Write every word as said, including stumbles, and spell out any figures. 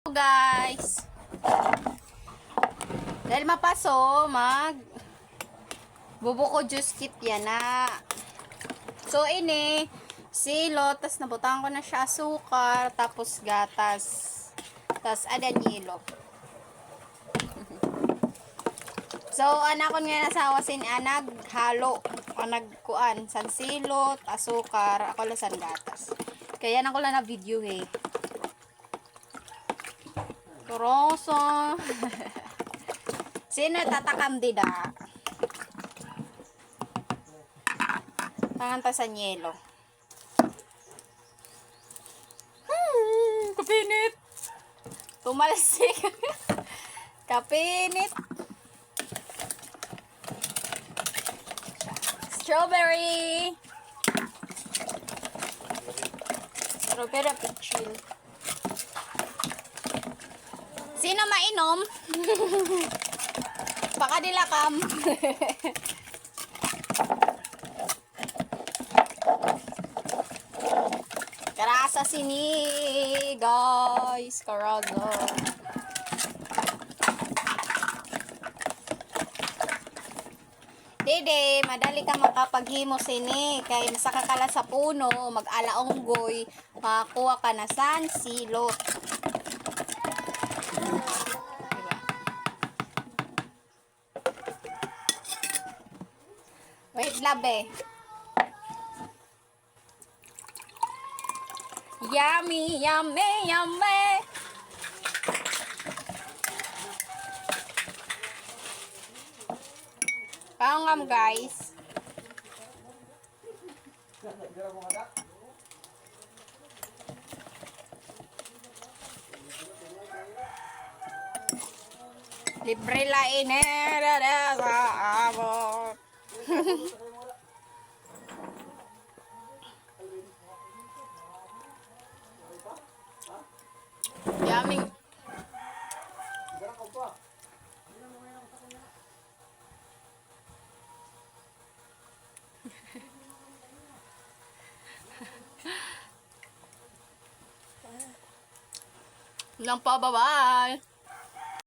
Guys, dahil mapaso, mag bubuko juice kit yana. So, ini, silot, tas nabutangan ko na siya asukar, tapos gatas, tas adan yelo. So, an akon nga asawa sini an naghalo, an nagkuan, san silot, asukar, ako la san gatas. Kay yana ko la na-video, eh. Kuroso. Sino tatakam dida? Tangan ta san yelo. Hmm, kapinit. Tumalsik. Kapinit. Strawberry. Strawberry pichil. Sino mainom? Pakadilakam. Karasa sini, guys. Karasa. Dede, madali ka makapaghimo sini. Kay masaka ka la sa puno, mag-ala unggoy, makakuha ka na san silot. Diba? Wait, labi. Yummy, yummy, yummy. Pangam, guys. Libre la ini dida sa amon. Yummy. Lang pa, bye-bye.